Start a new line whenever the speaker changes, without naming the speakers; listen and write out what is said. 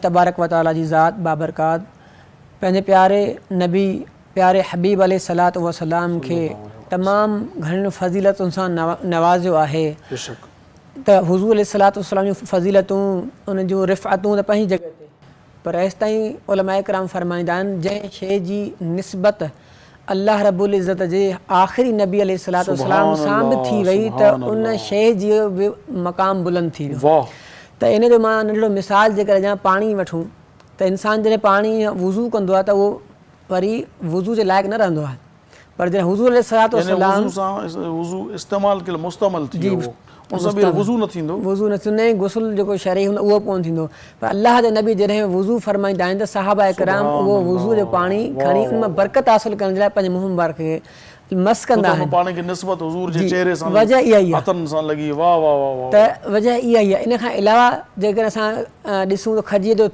تبارڪ و تعاليٰ جي ذات بابرڪات پنهنجي پياري نبي پياري حبيب عليه الصلوة والسلام کي تمام گهڻين فضيلتن سان نوازيو آهي ته حضور عليه الصلوة والسلام جون فضيلتون ان جون رفعتون ته پنهنجي جڳهه تي پر ايستائين علماء ڪرام فرمائيندا آهن جنهن شيء جي نسبت الله رب العزت جي آخري نبي عليه الصلوة والسلام سان به ٿي وئي ته ان شيء جي به مقام بلند ٿي ويو ته ان جو مان ننڍڙو مثال جيڪر ڏيان پاڻي وٺون ته انسان جڏهن پاڻي وضو ڪندو آهي ته اهو وري وضو جي لائق نه رهندو آهي پر جڏهن حضور عليه الصلوة والسلام
يعني وضو سان وضو استعمال ڪيل مستعمل ٿي ويو ان سان ٻيهر وضو نه ٿيندو.
وضو نه ٿيندو نه ئي غسل جيڪو شرعي هوندو اهو ڪونه ٿيندو پر الله جا نبي جڏهن وضو فرمائيندا آهن ته صحابه ڪرام اهو وضو جو پاڻي کڻي ان مان برڪت حاصل ڪرڻ جي لاء پنهنجي منهن مبارڪ کي مس ڪندا آهن.
پاڻي کي نسبت حضور جي چهري سان وجه
اها ئي آهي
هٿن سان لڳي واه واه واه
واه. ته وجه اها ئي آهي ان کان علاوه جيڪڏهن اسان ڏسون ته کجيء جو.